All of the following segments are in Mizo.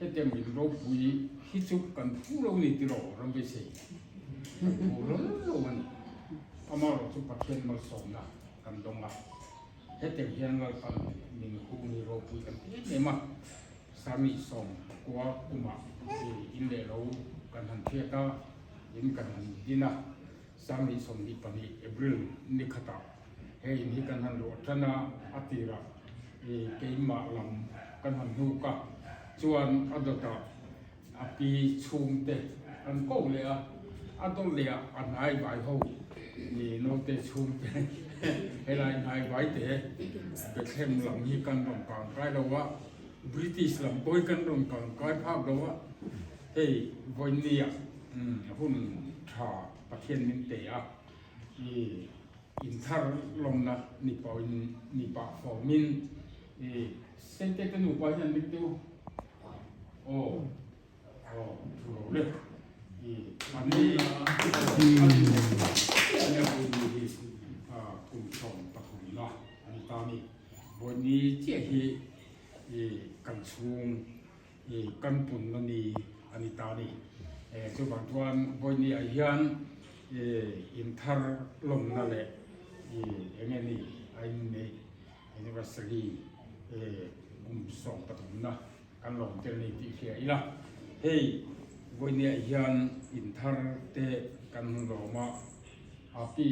Hetiang min ropui hi chu kan phu lo ni tiraw Ramveisei? Kan phu hlawl lo a ni. Amaherawh chu Pathian malsawmna kan dawng a, hetiang hian Lalpan min hung hi ropui kan ti em em a. Sami 90 kumah in leh lo kan han hriat a, in kan han din a. Sami 22 April ni khatah he in hi kan han luah tan a, a tirah keimah lam kan han hnuk a, chuan a dawtah a pi chhungte an ko leh a, a dawt leh ah a hnai vai ho naute chhungte helai hnai vai te Bethlehem lam hi kan rawn kang kai lo a, British lam pawh hi kan rawn kang kai phak lo a, hei vawinia hun tha Pathian min pe a, i inthar lawmna ni pawhin ni pah fawmin i Sente te nupa hian mit deuh aw aw thu lo le i an ni a pui ni hi kum 13 na a ni ta ni vawiin chiah hi i kan chhung I kan punna ni a ni ta ni. Chuvang chuan vawinia hian inthar lawmna leh eng nge ni a inneih anniversary kum 13na kan lawm tel ni tih hria ila. Hei vawinia hian inthar te kan lawm a, a pi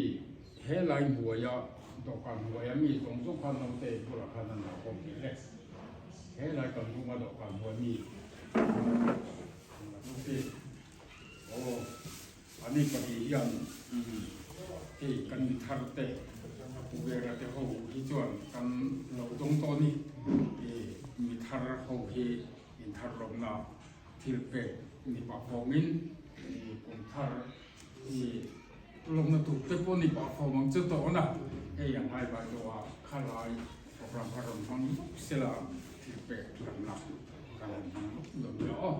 helai hnuaia dawhkan hnuaia mi zawng zawng khan naute bulah khan an lo awm leh le. He lai kan room a dawhkan hnuai mi aw ani pahnih hian hei kan mi thar te a pu vera te ho hi chuan kan lo dawng tawh a ni mi thar ho hi in thar lawmna thil pek ni pah fawngin kum thar i lawmna tur te pawh ni pah fawm ang chu tawh na hei ang hai vai dawh a khalai Program kha rawn hmang lawk sela thil pek hranna kan han hmang lawk dawn nia aw.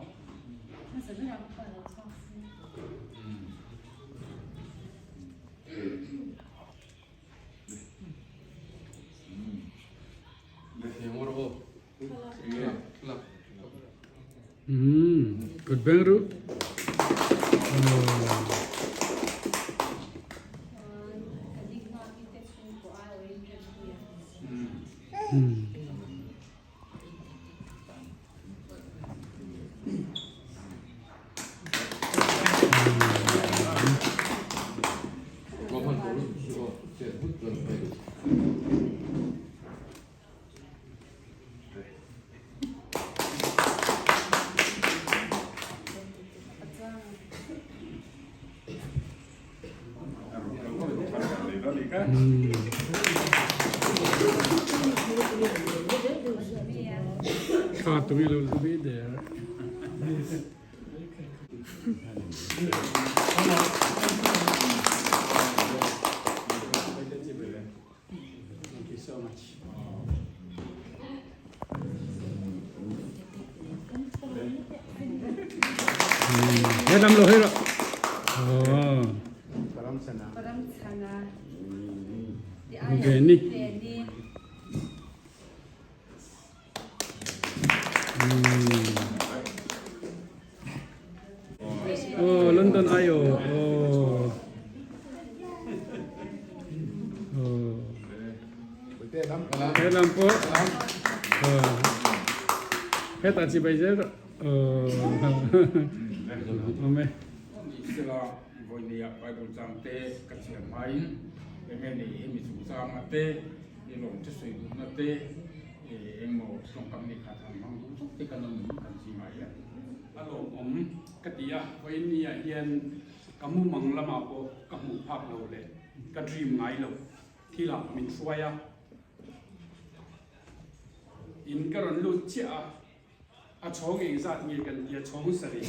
Kut beng ru. Thla tung i lo la ve der. Thank you so much. He lam lo hei ro. Oh. Veni. Oh, London ayo. Oh. Oh. He lam pawh. Oh. Hetah chibai zel rawh. Oh. Awm e. Sela vawinia Bible chang te ka chhiar hmain enge ni hemi chungchanga te i lawm chu sawi duhna te engmaw tawngkam ni kha than hmang duh zawk te kan awm kan chi ngai e. A lawmawm ka ti a, vawiinniah hian ka mumang lamah pawh ka hmuh phak lo leh ka dream ngai lo thilah min hruai a, in ka rawn lut chiah a, a chhawng engzat nge kan ti a, chhawng sarih,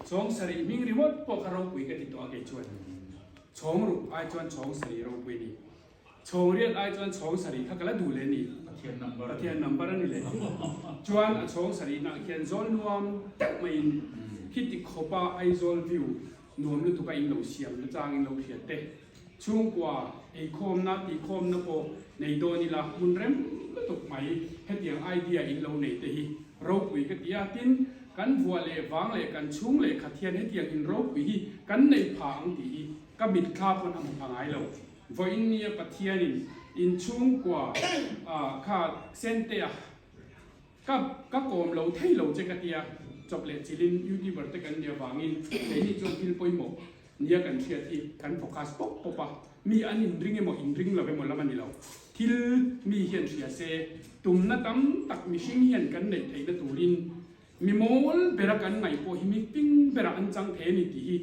chhawng sarih hming ringawt pawh kha ropui ka ti tawh a kei chuan, chhawng ruk ai chuan chhawng sarih ropui a ni. Chhawng riat ai chuan chhawng sarih kha ka la duh leh ni. Pathian number. Pathian number a ni leh. Chuan a chhawng sarih nah khian zawl nuam deuh maiin khiti khawpa Aizawl view nuam lutuk a in lo siam na chang in lo hriat te. Chhungkua eikhawmna tihkhawmna pawh nei dawn ila hmun rem lutuk mai hetiang idea in lo nei te hi. Ropui ka ti a, tin, kan vuah leh vang leh kan chhung leh khat hian hetiang in ropui hi kan nei pha ang tih hi ka mitthla pawn a hmu pha ngai lo. Vawiin nia Pathianin inchhungkua kha Sentea Ka ka kawm lo thei lo che ka tia, chawp leh chilin youtuber te kan nih avangin keini chuan thil pawimawh nia kan hriat hi kan focus pawp pawp a, mi an inring emaw inring lo emaw lam a ni lo. Thil mi hian hria se, tumna tam tak mihring hian kan neih theihna turin mi mawl bera kan ngaih pawh hi mi ping berah an chang thei a ni tih hi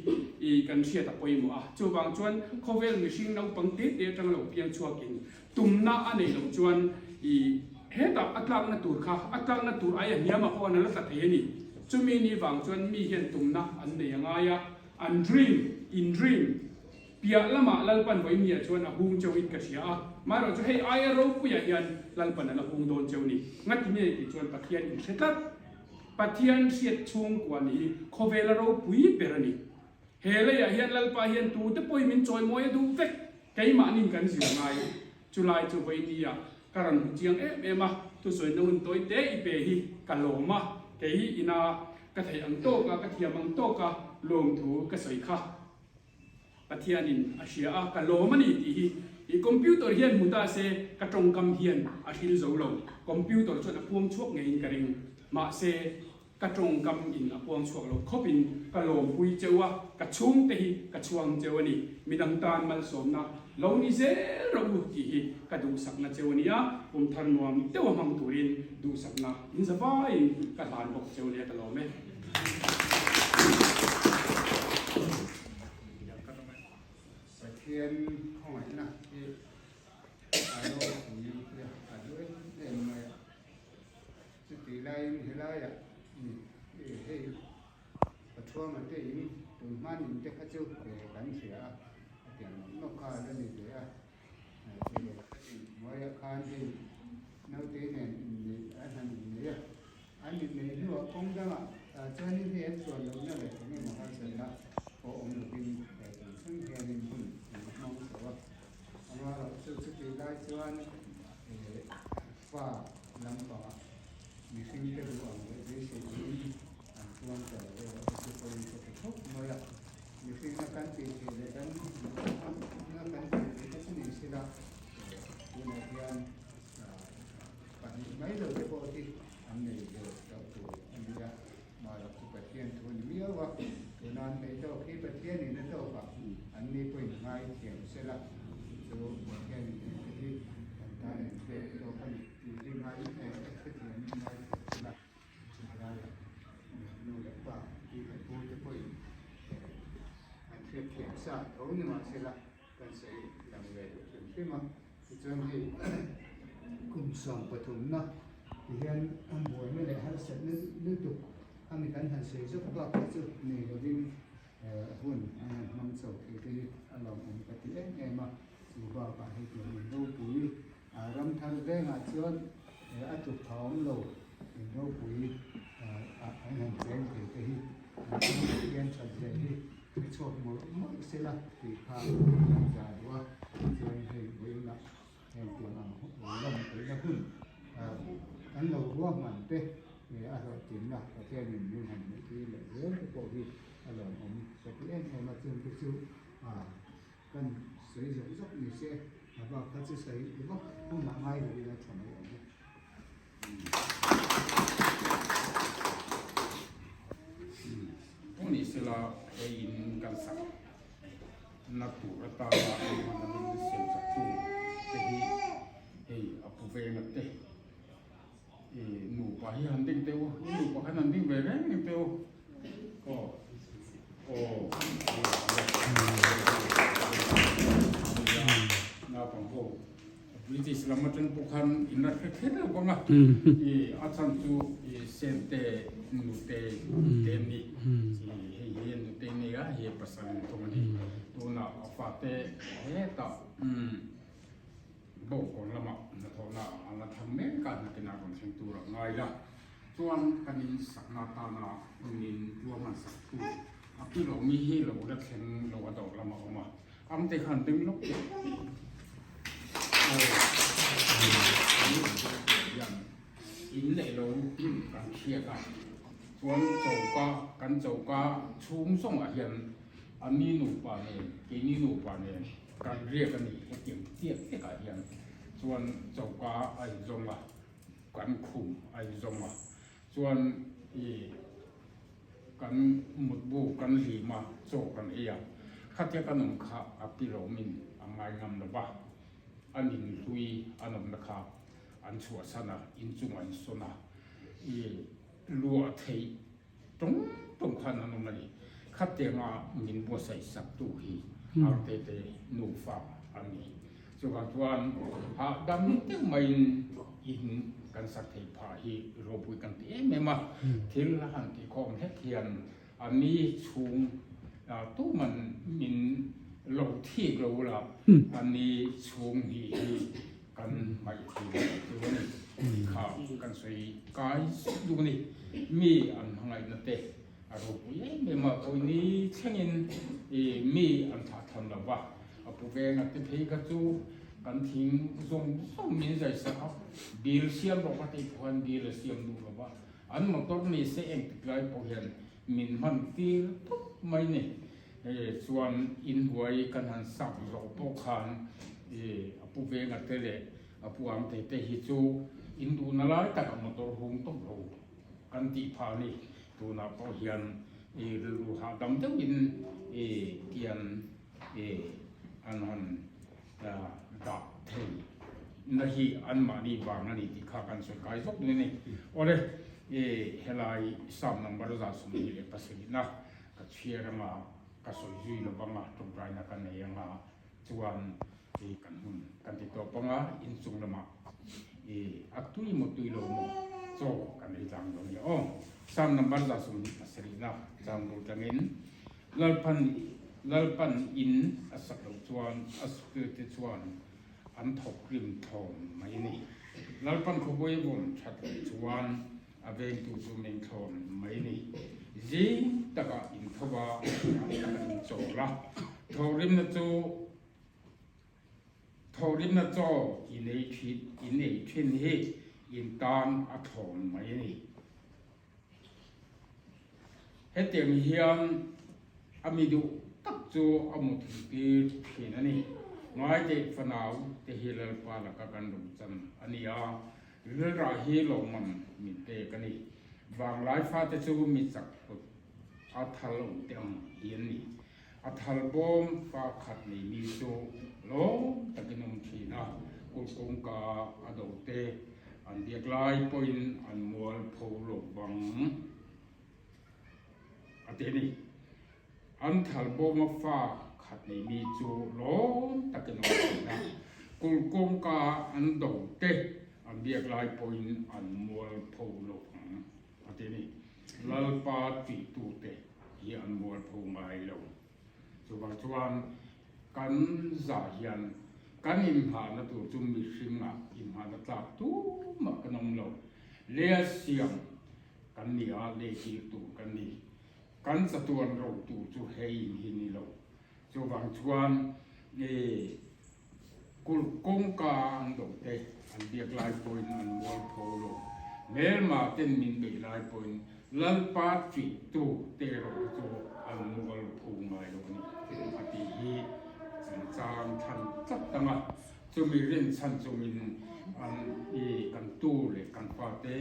i kan hriat a pawimawh a. Chuvang chuan khawvel mihring naupang te te atanga lo piang chhuakin Tumna a neih loh chuan i hetah a tlakna tur kha a tlakna tur aia hniamah pawh an la tla thei a ni. Chumi ni vang chuan mi hian tumna an nei a ngai a, an dream, in dream, piah lamah Lalpan vawinia chuan a hung cheuhin ka hria a, maherawh chu hei aia ropuiah hian Lalpan a la hung dawn cheu ni. Ngati nge tih chuan Pathian inhre tlat. Pathian hriat chhungkua ni hi khawvela ropui ber a ni. He leiah hian Lalpa hian tute pawhin min chawimawi a duh vek. Keimahnin kan zir ngai. Chulai chu vawinia ka rawn hmu chiang em em a, thusawi na hun tawi te i pe hi ka lawm a, kei ina ka theih ang tawka ka thiam ang tawka lawmthu ka sawi kha Pathianin a hria a, ka lawm a ni tih hi i computer hian hmu ta se ka tawngkam hian a hril zo lo. Computer chuan a puang chhuak ngeiin ka ring. Mahse. Ka tawngkam in a puang chhuak lo khawp in ka lawmpui cheu a, ka chhungte hi ka chhuang cheu a ni. Midang tan malsawmna lo ni zel rawh u tih hi ka duhsakna cheu a nia, kum thar nuam deuh a hmang turin duhsakna in za vaiin ka hlan bawk cheu nia ka lawm e. Pathian khawngaihna hi a ropui a duh em em mai a. Chutih laiin helaiah hei Pathuama te in tun hman in te kha chu kan hria a, a tiang nawk nawk kha a la ni ve a, chi leh khatin hnuaiah khan hei naute nen inneih an han innei a, an inneih hnuah kawng dangah chuanin hei an chuan lohna leh eng emaw harsatna pawh awm lovin tun thleng hianin hun an hmang chho a, amaherawhchu chutih lai chuan Fa lampangah mihringte duh ang leh beisei angin an tuam ta lo erawh hi chu pawhin ka ti khawp mai a. Mihringna kan tih theih leh kan na kan tih theih te chu ni sila tunah hian pahnih mai lo te pawh hi an nei ve loh tur a ni a. Mahloh chu Pathian thu a ni miau a, tuna an neih tawk hi Pathianin a tawkah an ni pawhin ngai thiam sela chu Pathianin engte hi kan tan in pek tawk a ni tih hi ngai hrethiamin ngai thiam sela chulaiah nu leh pa pi leh pu te pawhin an hriatthiam sa tho ni mahsela kan sawi lang ve duh hrim hrim a, tichuan hei kum 13na ti hian a buaina leh harsatna lutuk a mi kan han sawi zawk bak kha chu nei lovin hun an han hmang chho thei te hi a lawmawm ka ti em em a, chu bakah hei tiang in ropui ram thar vengah chuan a tluk tha awm lo in ropui an han cheng thei te hi an that zia hi. Hre chhuak mawlh mawlh sela tih kha kan zah duh a, chuan hei vawiinah heng tiang ang lam theihna hun kan lo ruahman te a hlawhtlinna Pathianin min han hmuh tir leh zel te pawh hi a lawmawm ka ti em em a, chungte chu kan sawi zawk zawk ni se a bak kha chu sawi vak hunah ngai lo ila tha mai awm e. Pawh ni sela hei in kan sak na tur atana hman a min siam chak tu te hi hei a pu venga te i nupa hi han ding teuh i nupa khan han ding ve reng reng teuh aw aw naupang ho British lam atang pawh khan in la hre kher lo bang a, i a chhan chu i Sente nute te an ni, i hei hi a nute nei a, hei a pasal in thawng a ni, tunah a fate hetah Bawngkawn lamah hnathawhna an la thlang mek a, hnakinah rawn thleng tur a ngai la, chuan kan in sakna atana hmunin ruahman sak tu a pi lo mi hi lo la thleng lo a dawr lamah a awm a. Ang te khan ding lawk teh. In leh lo kan hriat a, chuan choka kan choka chhung zawngah hian a ni nupa nen keini nupa nen kan riak a ni hetiang tiak tiakah hian chuan choka a inzawm a, kan khum a inzawm a, chuan ih kan mutbu kan hlim a chaw kan ei a, khatia kan awm kha a pi lawmin a ngai ngam lo va, an inhlui an awmna kha. An chhuahsan a, inchung an sawn a, i luah theih tawng tawng khan an awm a ni. Khatianga min buatsaih saktu hi Artete nufa an ni. Chuvang chuan hahdam deuh maiin in kan sak theih phah hi ropui kan ti em em a. Thil han tihkhawm hlek hian a ni chhung tuman min lo thik lo la, a ni chhung hnih hi kan hmaih thei lo chu a ni tih kha kan sawi kai zuk zuk a ni. Mi an hmangaihna te a ropui em em a, pawini thlengin mi an thlah tham lo va, a pu venga te phei kha chu kan thing zawng zawng min zai sak a, bill siam rawh ka tih pawh khan bill a siam duh lo va, an motor ni se engtik lai pawh hian min hman tir tawp mai ni. Chuan inhnuai kan han sak zawh pawh khan a pu venga te leh a pu ang te te hi chu in duhna lai taka motor hung tawp lo kan tih phah a ni. Tunah pawh hian rilru hahdam deuhin tian an han dah thei na hi anmahni vang a ni tih kha kan sawi kai zawk dawn a ni. Awle helai Psalm number 27 na Ka chhiar anga, ka sawi zui lo vanga, tawngtaina ka nei anga chuan i kan hun kan ti tawp anga, inchung lamah i a tui maw tui lo maw chaw kan ei tlang dawn nia aw. Psalm number 27 na chang bul tangin Lalpan Lalpan in a sak loh chuan a sutute chuan an thawk rim thlawn mai a ni. Lalpan khawpui a vawm that loh chuan A vengtu chu meng thlawn mai ni. Zing takah intho a, rang taka inchawl a. Thawhrimna chu thawhrimna chaw in ei thin in ei thin hi in tan a thlawn mai a ni. Hetiang hian a mi duh tak chu a mu thei tir thin a ni. Ngaiteh fanau te hi Lalpa laka kan ro chan a ni a, Rilrah hi lawmman min pek a ni. Vanglai fate chu mi chak kut a thal awm te ang hi an ni. A thal bawm fa khat nei mi chu lawm takin awm thin a, kut kawngka a do te an biak lai pawhin an mual pho lo vang a ti a ni. An thal bawma fa khat nei mi chu lawm takin awm thin a, kul kawngka an do te an biak lai pawhin an mual pho lo ang a ti a ni. Lalpa tihtute hi an mual pho ngai lo. Chuvang chuan kan zah hian kan inhahna tur chu mihringah inhahna tlak tumah kan awm lo. Lea siam kan ni a, lehkir tur kan ni. Kan chatuan ro tur chu hei in hi ni lo. Chuvang chuan i kulh kawngka an do te an biak lai pawhin an mual pho lo. Hmelma ten min beih lai pawhin Lalpa ṭihtu te erawh hi chu an mual pho ngai lo a ni a tih hi chungchang thlan tlat ang a. Chumi rinchhan chungin an i kan tu leh kan fate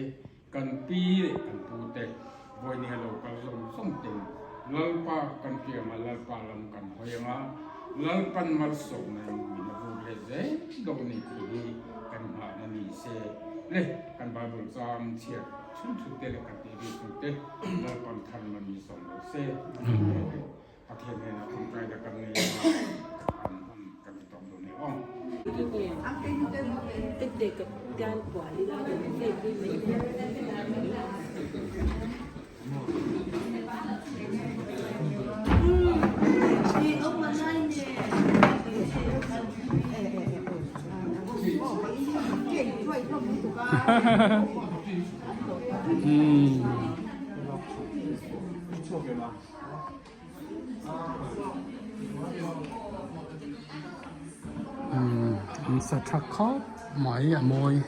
Kan pi leh kan pu te vawinia lo kal zawng zawng ten Lalpa kan piang a, Lalpa lam kan hawi ang a, Lalpan malsawmna in min a vur leh zel dawn ni tih hi kan nghahna ni se le kan Bible chang chhiat chhun chhun te leh kan tih ri chhun te Lalpan than man min sawm lo se Pathian hnenah tawngtaina kan nei ang a, an hun kan ti tawp dawn e aw. An sa tha khawp mai a mawi.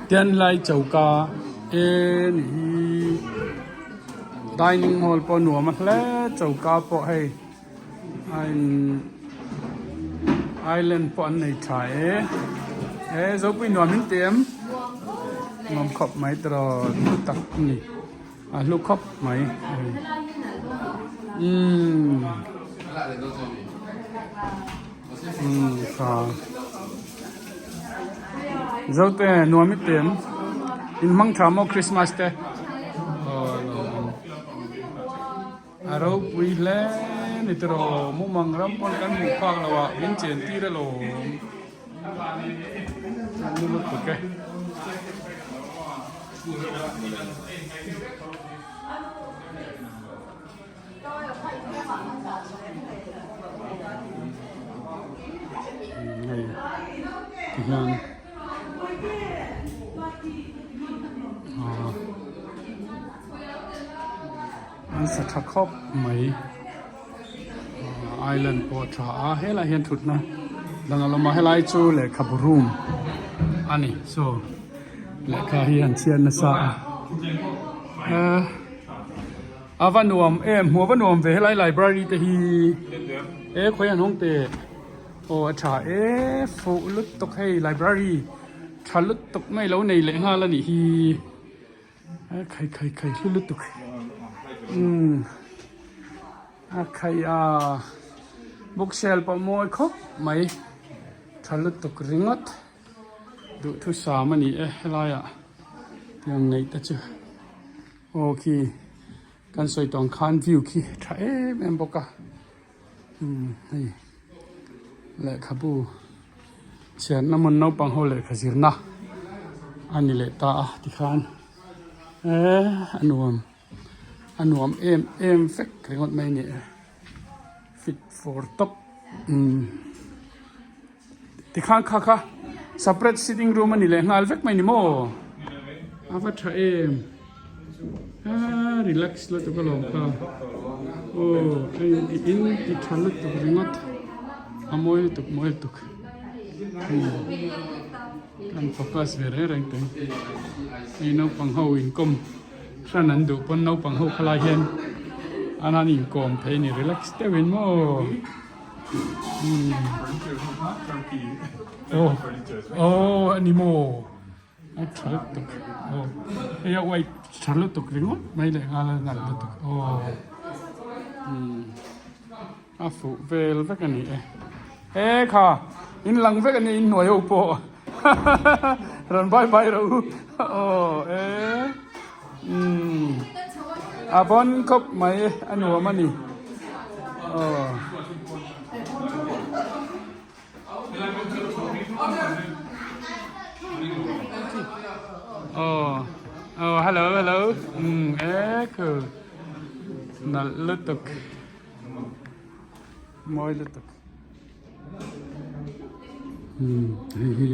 Tian lai choka e ni hi dining hall pawh nuam a hle choka pawh hei a in island pawh an nei tha e he zopui nuam in ti em nuam khawp mai tiraw hlu tak a ni a hlu khawp mai umm umm tha zote nuam i ti em in hmang tha maw christmas te aw lo. A ropui hle ni tiraw mumang ram pawn kan hmuh phak lo ah min chen tir alawm a ni lutuk e. Hei tihian An sa tha khawp mai island pawh a tha a helaiah hian thutna dang a awm a helai chu lehkhabu room a ni saw lehkha hi an chhiat nasa a ehh a va nuam em hmuh a va nuam ve helai library te hi e khawi an hawng teh aw a tha e fuh lutuk hei library tha lutuk mai lo nei leh nghal a nih hi. Khai khai khai hlu lutuk umm a khai a bookshelf pawh mawi khawp mai tha lutuk ringawt duhthusam a ni e helaiah tiang neih te chu aw khi kan sawi tawng khan view khi tha em em bawk a umm hei lehkhabu chhiarna hmun naupang ho lehkha zirna a ni leh ta a tikhan eee a nuam a nuam em em vek ringawt mai a ni e fit for top umm tikhan kha kha separate sitting room a ni leh nghal vek mai ni maw a va tha em aaa relax lutuk alawm kha aw hei in ti tha lutuk ringawt a mawi lutuk mawi lutuk kan focus ve reng reng teng hei naupang ho inkawm hran an duh pawn naupang ho khalai hian an han inkawm thei a ni relax deuhin maw. Aw a ni maw a tha lutuk aw hei a uai tha lutuk ringawt mai leh nghal a nalh lutuk aw a fuh vel vek a ni e he kha in lang vek a ni in hnuai ho pawh rawn bye bye rawh u aw e a bawn khawp mai a nuam a ni. Aw aw hello hello umm e khu nalh lutuk mawi lutuk umm hei hi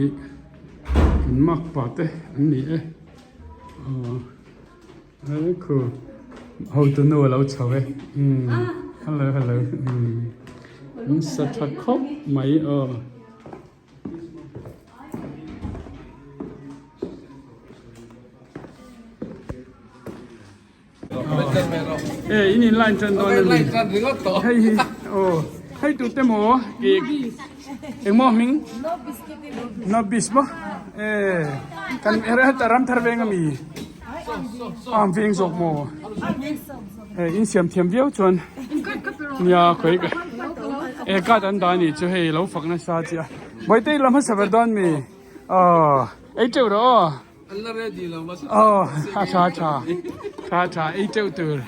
kan makpa te an ni e aw. Hei khu hotu nu a lo chho e umm hello hello umm an sa tha khawp mai aw. E in in line tan dawn a ni hei hi aw hei tu te maw engmaw hming nobis maw e kan ram thar veng ami. Am veng zawk maw? Hei in siam thiam viau chuan nia khawi ka e card an dah anih chu hei lo fak nasa chi a Bawihte i la hmasa ber dawn mi aw ei teuh rawh aw aw a tha a tha tha tha ei teuh tur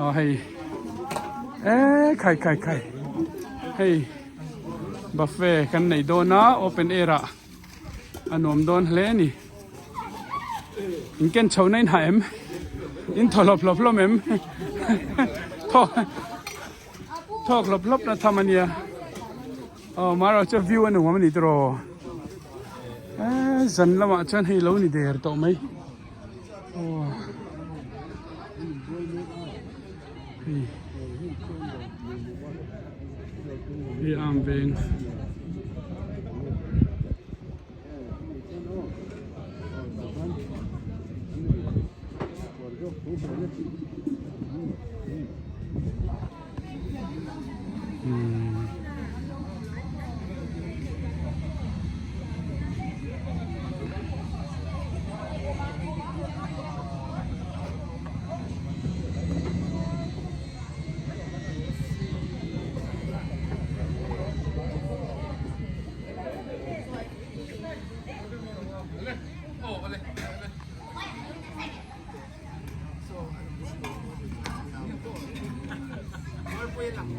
aw hei e khai khai khai hei buffet kan nei dawn a open air ah a nuam dawn hle a ni. In ken chho na in ha em? In thaw hlawp hlawp hlawm em? Thaw thawk hlawp hlawp na tham ania. Aw mara chu view a nuam ani tiraw. Eh zan lamah chuan hei lo ni der tawh mai. Aw. Hei. Hei am veng.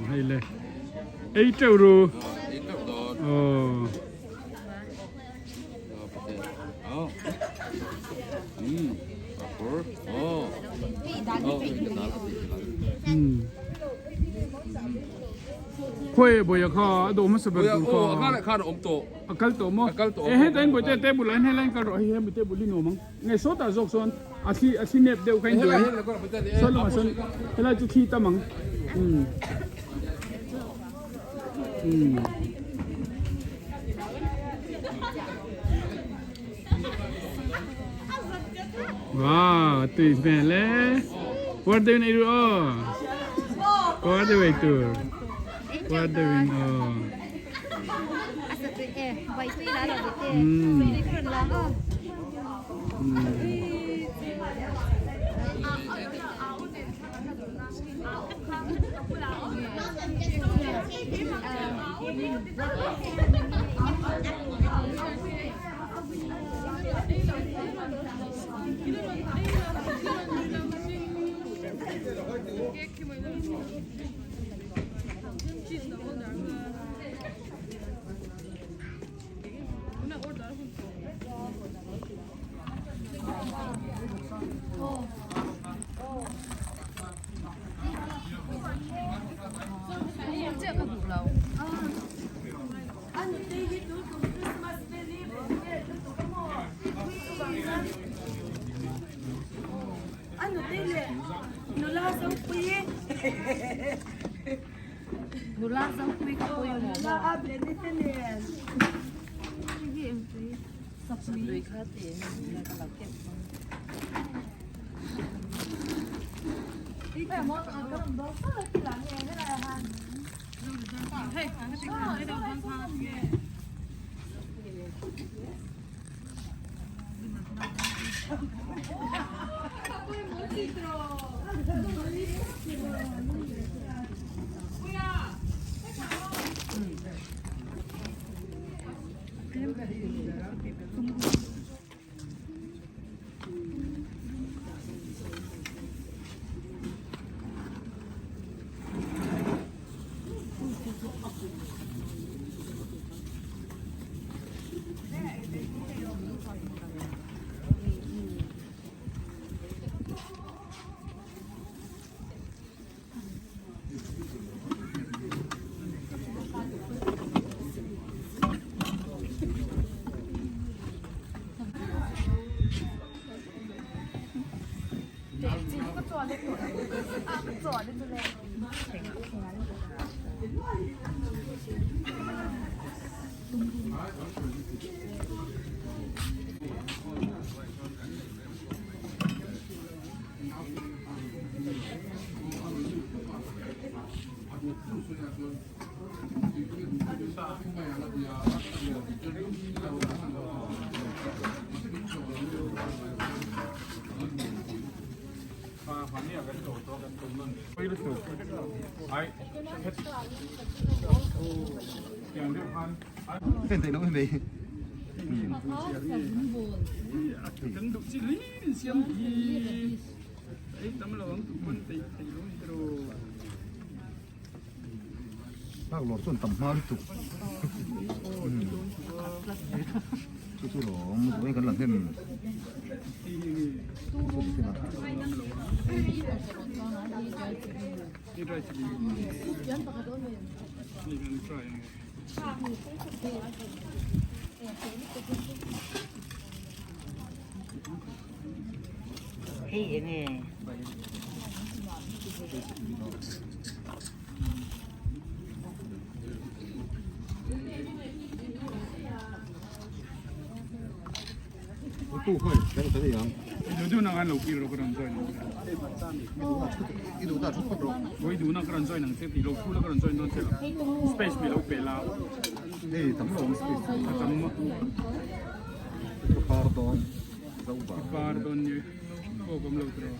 Hei le ei teuh ru aw. Khawi bawia kha a dawh hmasa ber tur kha. A kal tawh maw? E heta in bawihte table ah hian helai in kal rawh hei hemi table hi nuam ang. Nge sawtah zawk sawn a thli a thli nep deuh kha in duh em? Saw lamah sawn helai chu thli tam ang. Umm. Umm. Wow, tui hmel e. Puar deuhin ei ru aw. Puar deuh ei tur. Puar deuhin aw. Laklawr chuan tam hma lutuk chu chu lawm vawiin kan la hnem Hei enge? Tu khoi kan ta ni ang. I duh duhna khan lo kil rawh ka rawn join ang che. I duhna thu phawt rawh. Aw i duhna ka rawn join ang che tih lo thu la ka rawn join dawn che lo. Space mi lo pe la. Hei tam lo awm space. A tam maw. Ka par dawn. Zo ba. I par dawn ni. Aw ka awm lo tiraw.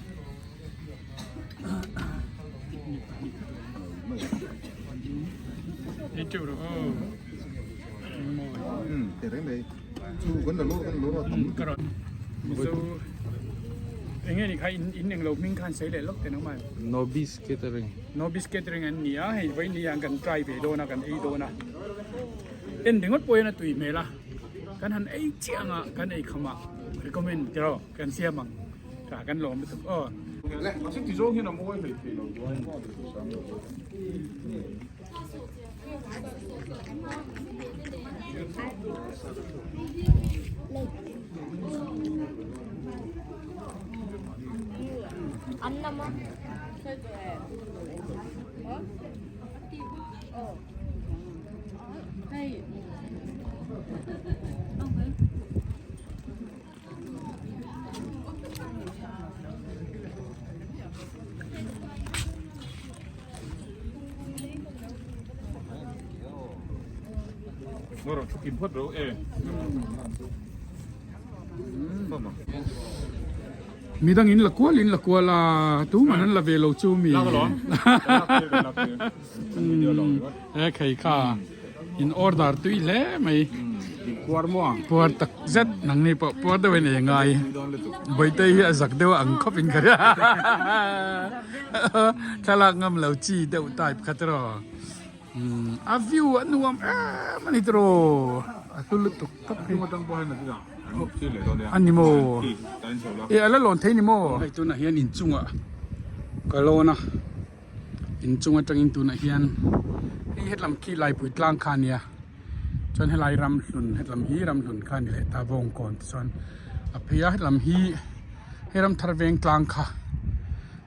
Ei teuh rawh aw. Mawi. Um teh reng mai. Chu kan la lawr kan lawr a tam. Ka rawn Mizo enge ni kha in in englo hming khan sei leh lawk teh nangmah. Nobis Catering. Nobis Catering an ni a hei vawiin hi hian kan try ve dawn a kan ei dawn a. En ringawt pawh hian a tui hmel a kan han ei chiah anga kan ei kham ah recommend tiraw kan siam ang. Tha kan lawm lutuk aw. Mahse ti zawng hian a mawi hlei thei lo. Midang in la kual in la kual a tuman an la ve lo chu mi he khei kha in order tui hle mai puar tak zet nang ni pawh puar deuh in ei ngai bawihte hi a zak deuh ang khawp in ka ria thlalak ngam lo chi deuh type kha tiraw a view a nuam em a ni tiraw a hlu lutuk tak hi a ni maw e a la lawn thei ni maw hei tunah hian inchungah ka lawn a. Inchung atangin tunah hian hei hetlam khi Laipui tlang kha a nia chuan helai ram hlun hetlam hi ram hlun kha a ni leh ta Bawngkawn te chuan a phei a hetlam hi hei ram thar veng tlang kha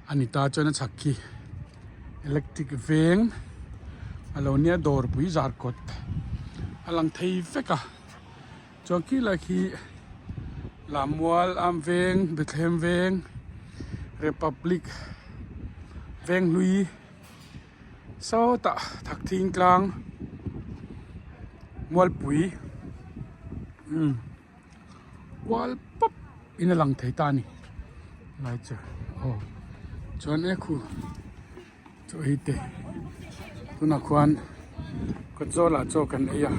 a ni ta chuan a chhak khi electric veng a lo nia dawrpui zar kawt a lang thei vek a chuan khi lai khi Lammual am veng Bethlehem veng Republic Venghlui sawtah Thakthing tlang Mualpui umm kual pawp in a lang thei ta a ni lai chu aw chuan e khu chaw ei te tunah khuan kawt zawlah chaw kan ei a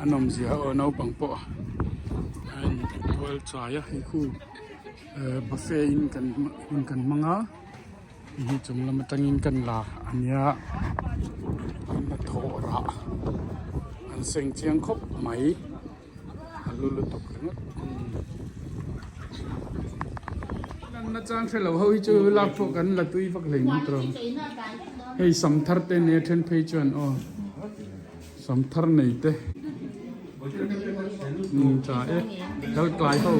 a nawm zia aw naupang pawh a in tual chai a hei khu buffet in kan hun kan hmang a hei hi chung lam atangin kan la a nia hnathawh rah an seng chiang khawp mai. A lu lutuk ringawt. Lanna chang hre lo ho hi chu lak pawh kan la tui vak hlei mai tawh. Hei sam thar te nia then phei chuan aw sam thar nei te. Tha e kal tlai ho.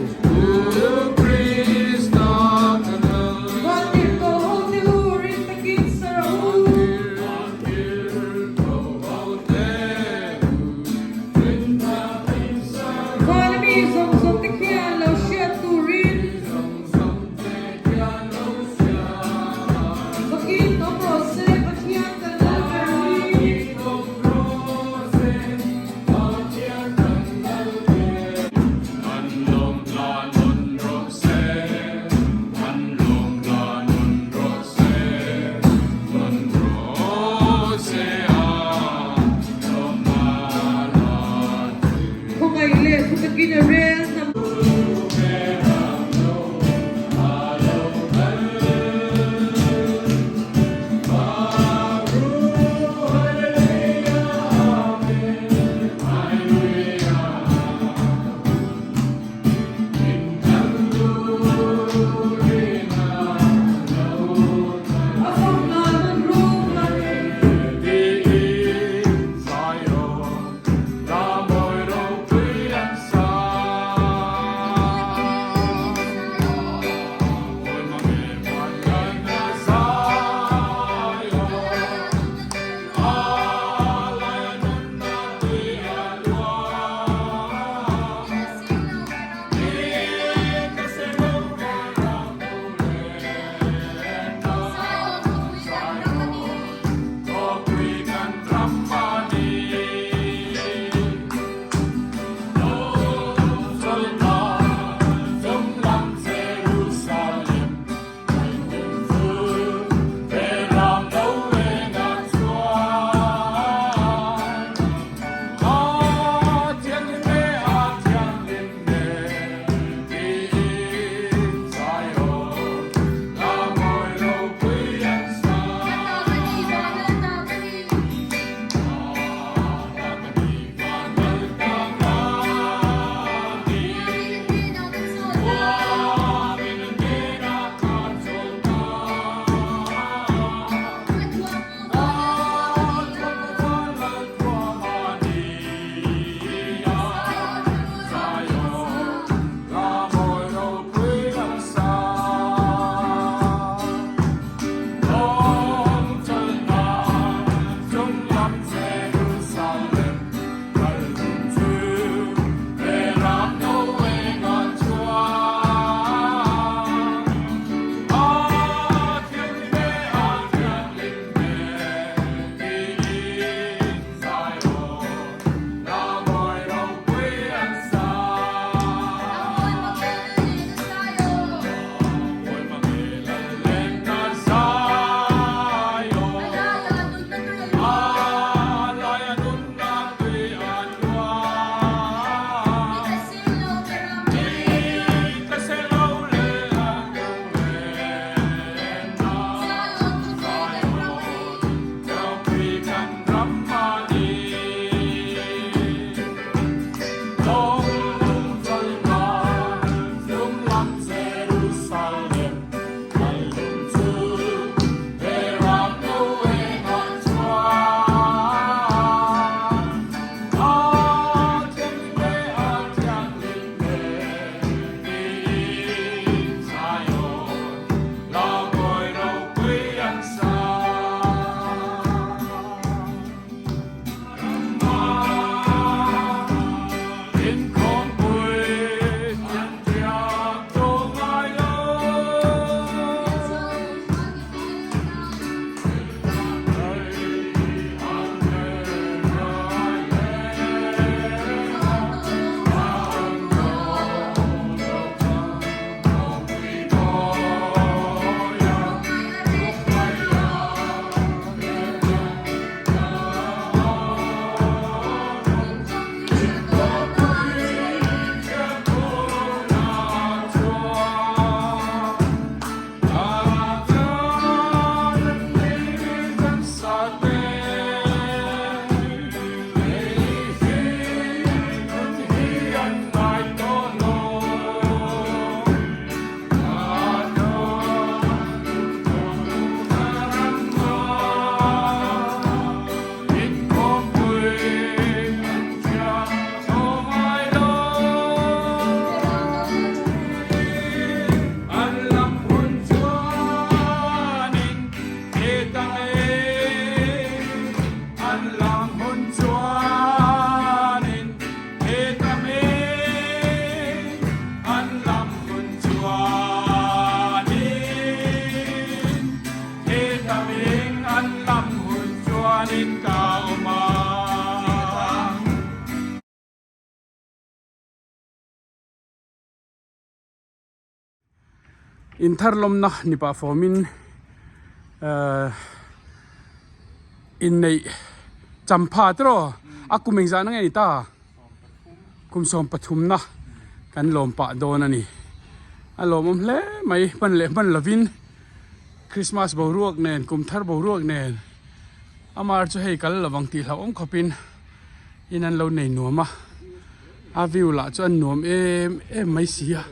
Inthar lawmna ni pah fawmin ehh inneih champha te rawh a kum engzahna nge ni ta kum 13na kan lawm pah dawn a ni a lawmawm hle mai hman leh hman lovin Christmas boruak nen kum thar boruak nen amah chu hei kal lovang tih hlauhawm khawpin in an lo nei nuam a. A view lah chu a nuam em em mai si a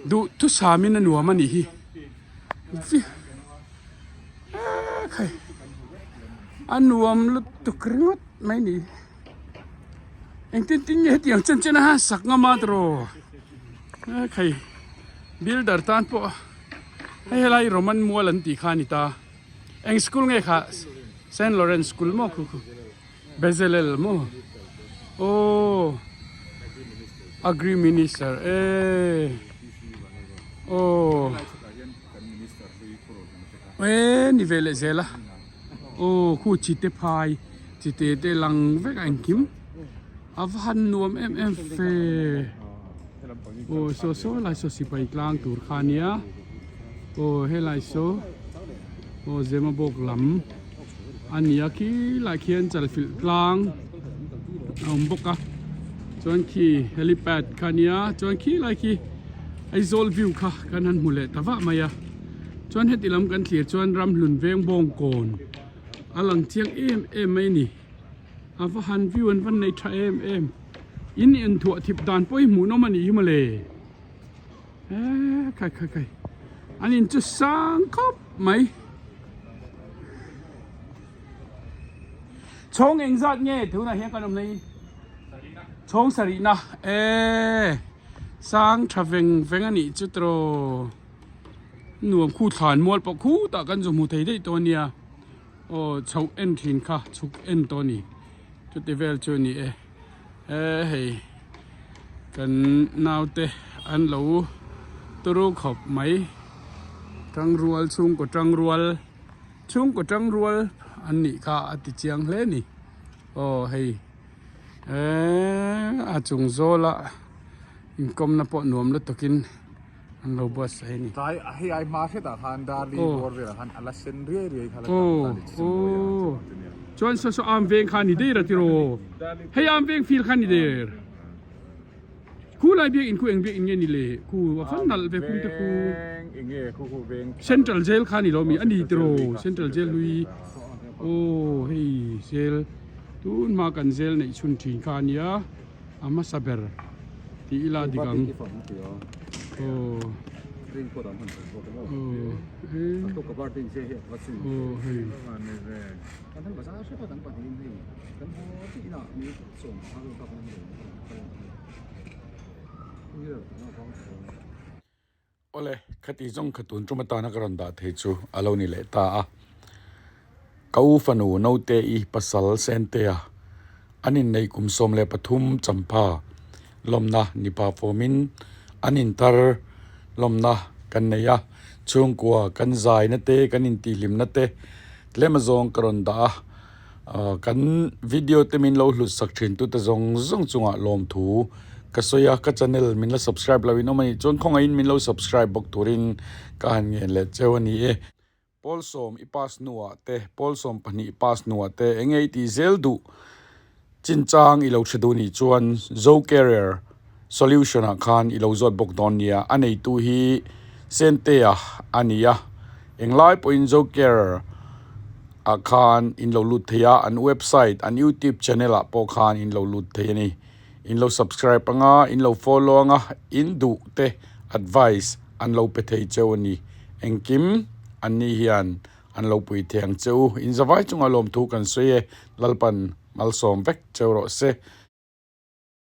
duh thusam in a nuam a nih hi eee khai a nuam lutuk ringawt mai ni engtin tin nge hetiang chen chen a sak ngam a tiraw eee khai builder tan pawh hei helai Roman mual an tih kha a ni ta eng school nge kha Saint Lawrence school maw khu khu. Bezalel maw aw Agri Minister e aw e ni ve leh zel a aw khu chite phai chite te lang vek a engkim a va han nuam em em fe aw saw saw lai saw sipai tlang tur kha ania aw helai saw aw Zemabawk lam. A ni a khilai khian chalfilh tlang a awm bawk a chuan khi helipad kha a nia chuan khilai khi Aizawl view kha kan han hmu leh ta vah mai a chuan heti lam kan thlir chuan ramhlun veng bawng kawn a lang chiang em em mai a ni a va han view an va nei tha em em in inthuah thip dan pawh hi hmuhnawm a nih hi mawle eee khai khai khai an in chu sang khawp mai. Chhawng eng zat nge tunah hian kan awm nei chhawng sarihna eee sang tha veng veng a nih chu tiraw nuam khu thlan mual pawh khutah kan zu hmu thei daih tawh a nia aw chhoh en thin kha chhuk en tawh a ni chuti vel chu a ni e e hei kan naute an lo turu khawp mai tangrual chhungkaw tangrual chhungkaw tangrual an nih kha a ti chiang hle a ni aw hei eee a chung zawla inkawmna pawh nuam lutukin an lo buatsaih a ni. Tlai hei ai hma hretah khan Darli bawr velah khan a la sen riai riai kha la tam ta ni chi chu mawi a chi vang chu nia. Chuan saw saw am veng kha ni der a tiraw hei am veng fil kha ni der khu lai biak in khu eng biak in nge ni le khu a fan nalh ve khum te khu Central Jail kha ni lo mi a ni tiraw Central Jail hlui aw hei jail tun hma kan jail neih chhun thin kha a nia. A hmasa ber tih ila dik ang. Aw. Aw he. Aw hei. Awle, khati zawng kha tun tum atana ka rawn dah thei chu a lo ni leh ta a. Ka u fanu Note i pasal Sentea an inneih kum 13 champha lawmna ni pah fawmin an intar lawmna kan nei a. Chhungkua kan zaina te kan intihhlimna te tlem azawng ka rawn dah a. Kan video te min lo hlut sak thin tute zawng zawng chungah lawmthu ka sawi a, ka channel min la subscribe lo in awm a nih chuan khawngaihin min lo subscribe bawk turin ka han ngen leh cheu a ni e. Pawl sawm i pass hnuah te, pawl sawm pahnih i pass hnuah te eng nge i tih zel duh chinchang i lo hre duh nih chuan Zo Career Solution ah khan i lo zawt bawk dawn nia, a neitu hi Sentea a ni a, englai pawhin Zo Career ah khan in lo lut thei a, an website, an youtube channel ah pawh khan in lo lut thei a ni. In lo subscribe anga, in lo follow anga, in duh te advice an lo pe thei cheu a ni. Engkim an ni hian an lo pui thei ang che u. In zavai chunga lawmthu kan sawi e, Lalpan malsawm vek cheu rawh se.